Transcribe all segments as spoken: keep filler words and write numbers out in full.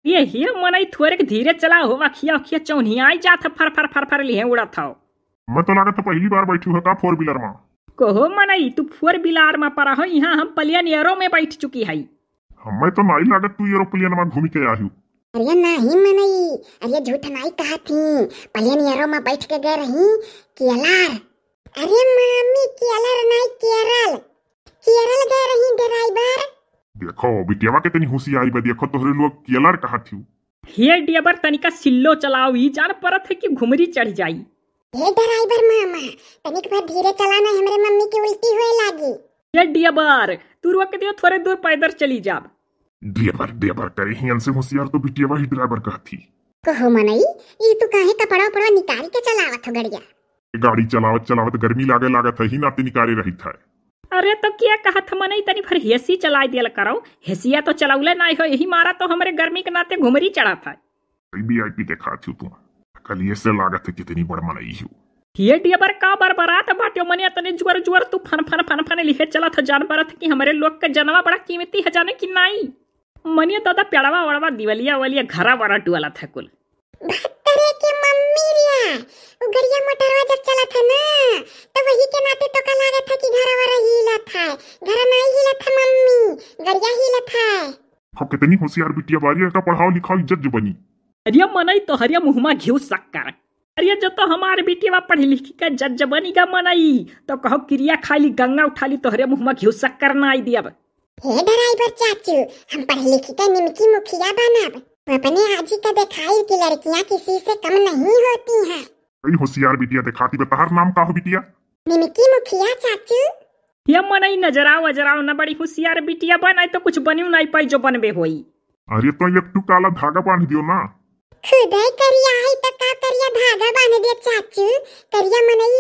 ये हे मनई, थोरेक धीरे चला हो, अखिया अखिया चौनियाई जात ह, फर फर फर फर लिहे उड़त हौ। मैं तो लागत है पहली बार बैठी हूँ का four wheeler मा। कहो मनई, तू four wheeler मा परा हो, यहाँ हम plain aero में बैठ चुकी है। हमें तो नाई लागत तू aeroplane मा घूमी के आही। अरे नाही मनई, अरे झूठ नाई कहत ही, plain aero मा बैठ के गए रही केलर। अरे मामी, केलर नाई, केरल। केरल गए रही driver। देखो बिटियावा के तनी होशियारी बा, देखो तोहरे लोग केलर कहत ही। हे driver, तनिका slow चलाओ, ई जान परत है कि घुमरी चढ़ जाई। हे driver मामा, तनिक भर धीरे चलाना, हमरे मम्मी की उल्टी होए लागी। हे driver, तू रोक दियो, थोरे दूर पैदल चली जाब। Driver, driver करे ही, इनसे होशियार तो बिटियावा ही driver कहत ही। कहो मनई, ई तू काहे कपड़ा उपड़ा निकाल के चलावत हो गड़िया? गाड़ी चलावत चलावत गर्मी लागे लागत है, ही नाते निकाले रहित है। अरे तो क्या कहत मनई, तनी भर हेसी चलाए दियल करो, हेसिया तो चलौले नाई हो, यही मारा तो हमरे गर्मी के नाते घुमरी चढ़त है। VIP देखात हो तू, कलिए से लागत है कितनी बड़ मनई हो। ये driver का बरबरात बाट्यो मने, तने जुअर जुअर तू फन फन फन फन लिहे चलत है, जान परत कि हमरे लोग के जनवा बड़ा कीमती है, जाने कि नाई? मनिया दादा पेड़वा वड़वा दिवलिया वलिया घरा वरा टुअलत है कुल। भत्तरे के मम्मी रिया, उ गड़िया मोटरवा जब चलत है ना, तो वही के नाते तो का लागत है कि घरा वरा हिलत है। घरा नाई हिलत है मम्मी, गड़िया हिलत है। हो कितनी होशियार बिटिया बारी है, का पढ़ाओ लिखाओ इज्जत जो बनी। अरे मनई तोहरे मुँह मा घिउ शक्कर। अरे जो तो हमार बिटिया पढ़ी लिखी का जज बनी गा मनई, तो कहो किरिया खाली गंगा उठा ली तोहरे मुँह मा घिउ शक्कर नाई दियब। हे driver चाचू, हम पढ़ लिख के निमकी मुखिया बनब। अपने आजी का देखाई कि लड़कियां किसी से कम नहीं होती हैं। अरे होशियार बिटिया देखाती बा, तहार नाम का हो बिटिया? निमकी मुखिया चाचू। ये मनई नजराओ अजराओ ना, बड़ी होशियार बिटिया बा, नाई तो कुछ बनियो नाई पाई जो बनबे होई। अरे तो एक ठू काला धागा बांध दियो ना। खुदे करिया है तो का करिया धागा बांध दियो चाचू? करिया मनई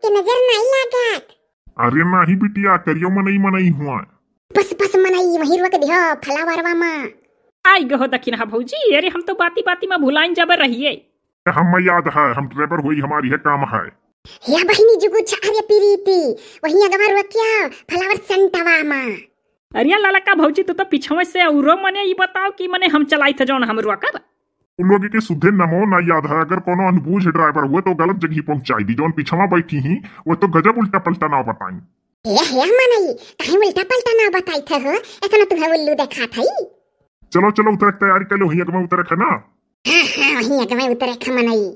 के नजर नाई लागत। अरे नाही बिटिया, करियो मनई मनई हुआ। बस बस मनई, वहीं रोक दियो फलावरवा मा। आई गहो दखिनहा भौजी, अरे हम तो बाती बाती मा भुलाइन जाबे रहिए। हमें याद है, हम driver होई, हमारी है काम है। या बहिनी जुगु छारे प्रीति, वहीं अगवा रोकिया फलावर सेंटवा मा। अरे ललका भौजी, तू तो पिछवे से औरो मने ई बताओ कि मने हम चलाई थे जौन हम रोकब। उन लोग के सुधे नमो ना याद है, अगर कोनो अनबूझ driver हुए तो गलत जगह पहुंचाई दी, जौन पिछवा बैठी ही वो तो गजब उल्टा पलटा ना बताई। हे, हे मनई, कहीं उल्टा पलटा ना बताई थे हो, इतना तुम्हें उल्लू देखा था ही। चलो चलो उतरे के तैयारी कर लो, वहीं अगवा उतरे के है ना। हाँ हाँ, वहीं अगवा उतरे के मनई।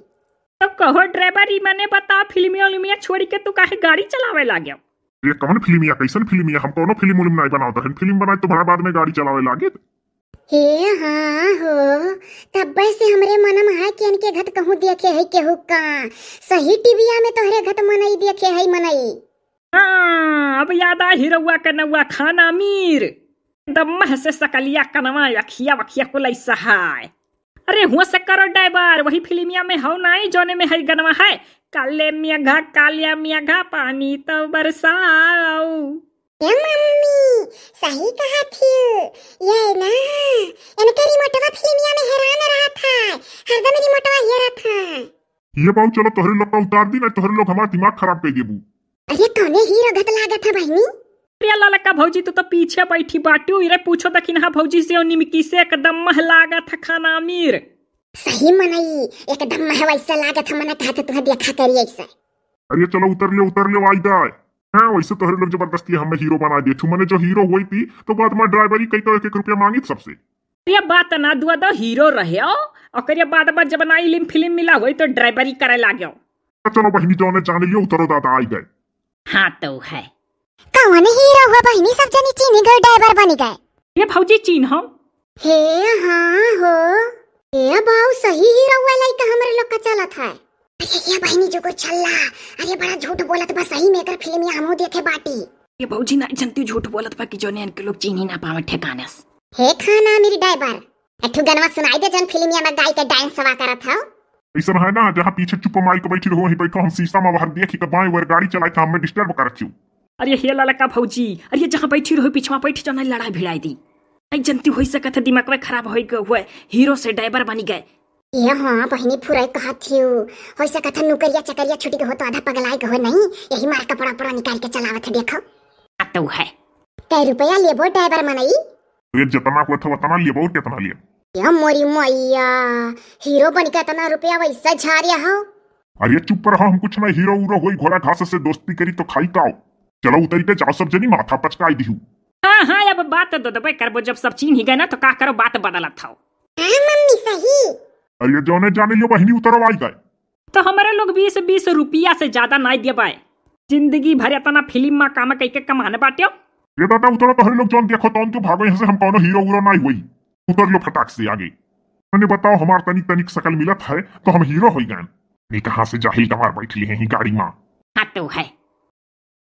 तो कहो driver, ई मने बताओ, फिल्मिया उल्मिया छोड़ी के तू काहे गाड़ी चलावे लाग्यो? ये कौन फिल्मिया, कैसन फिल्मिया? हम कोनो फिल्म उल्म नाई बनावत रहन, फिल्म बनाए तो बड़ा बाद में गाड़ी चलावे लागे। हे हाँ हो, तब्बे से हमरे मनम है कि इनके घत कहूँ देखे है केहू का। सही टीविया में तोहरे घत मनई देखे है मनई। हाँ, अब याद आ हीरोवा के नौवा खान आमिर। दम्मह से सकलिया कनवा अखिया वखिया कुल ऐसा है। अरे हुआ से करो driver, वही फिल्मिया में हौ नाई जौने में है गनवा है, काले मेघा कालिया मेघा पानी तो बरसाओ। ए मम्मी, सही कहा थी। ये ना, इनके रिमोटवा फिल्मिया में हेरान रहा था, हरदम रिमोटवा हेरा था। ये बाऊ, चलो तोहरे लोग का उतार दी, नहीं तोहरे लोग हमारा दिमाग खराब कर देबू। अरे कौने हीरो घत लागत है बहिनी? अरे ललका भौजी, तू तो पीछे बैठी बाटू। इरे पूछो दखिनहा भौजी से, ओ निमकी से एकदम मह लागत है खान आमिर। सही मनई, एकदम मह वैसे लागत है, मने कहत तुहे देखा करी ऐसे। अरे चलो उतर ले, उतर ले, आई दाय। हाँ, वैसे तोहरे लोग जबरदस्ती हमें हीरो बना दे। मने जो हीरो हुई थी, तो बाद में driver ही कई तो एक एक रुपया मांगी सबसे। ये बात ना दुआ दो हीरो रहे हो, ओकरे बाद में जब ना इलिम फिल्म मिला होई तो driver ही करे लाग्यो। चलो बहिनी, जौने जाने लियो, उतरो दादा, आई गए। हाँ तो है। कौन हीरो हुआ बहिनी, सब जनी चीनी गए, driver बनी गए। ये भौजी चीन हो। हे हाँ हो। ए बाऊ, सही हीरो हुआ लइका हमरे लोग का चलत है। अरे ये बहिनी जुगु छल्ला, अरे बड़ा झूठ बोलत बा, सही में एकर फिल्मिया हमहू देखे बाटी। ये भौजी ना जनती झूठ बोलत बा कि जौने इनके लोग चीनी ना पावे ठिकाने से। हे खान आमिर driver, एक ठो गनवा सुनाई दे जौन फिल्मिया में गाई के dance वा करत हो। ऐसा है ना, जहाँ पीछे चुप मारी के बैठी रहो, वहीं बैठो, हम शीशा में बाहर देखी के बाएं ओर गाड़ी चलाई था, हमें disturb करत चू। अरे हे ललका भौजी, अरे जहाँ बैठी रहो पिछवा बैठ जाओ, नहीं लड़ाई भिड़ाई दी। नहीं जनती हो सकत है दिमाग में खराब हो गए हुए, हीरो से driver बनी गए। ए हाँ बहिनी, फुरई कहत हियो। हो सकत है नौकरिया चकरिया छूट गए हो तो आधा पगलाए गए हो नहीं, यही मार कपड़ा उपड़ा निकाल के चलावत है, देखो। आ तो है। कै रुपया लेबो driver मनई? ये जितना हुआ था उतना लेबो, और कितना लेब? या मोरी मैया, हीरो बन के इतना रुपया वैसा झारिया हो। अरे चुप रहा, हम कुछ ना हीरो उरो होई, घोड़ा घास से दोस्ती करी तो खाई काओ। चलो उतरी के जाओ सब जनी, माथा पचकाई दिहू। हाँ हाँ, अब बात तो दबे करबो, जब सब चीन्ही गए ना तो का करो, बात बदलत हो। हाँ मम्मी सही। अरे जौने जाने लियो बहिनी उतरो आई गए। तो हमरे लोग बीस बीस रुपया से ज्यादा नाई देबे। जिंदगी भर इतना फिल्म में काम कइके कमाने बाट्यो। ये दादा उतरो, तोहरे लोग जौन देखो तौन तू भागो यहाँ से, हम कौनो हीरो उरो नाई होई। उतर लो फटाक से आगे। मने बताओ, हमार तनिक तनिक शकल मिलत है तो हम हीरो होई गए। नी कहाँ से जाहिल गंवार बैठली हैं ही गाड़ी में। हाँ तो है,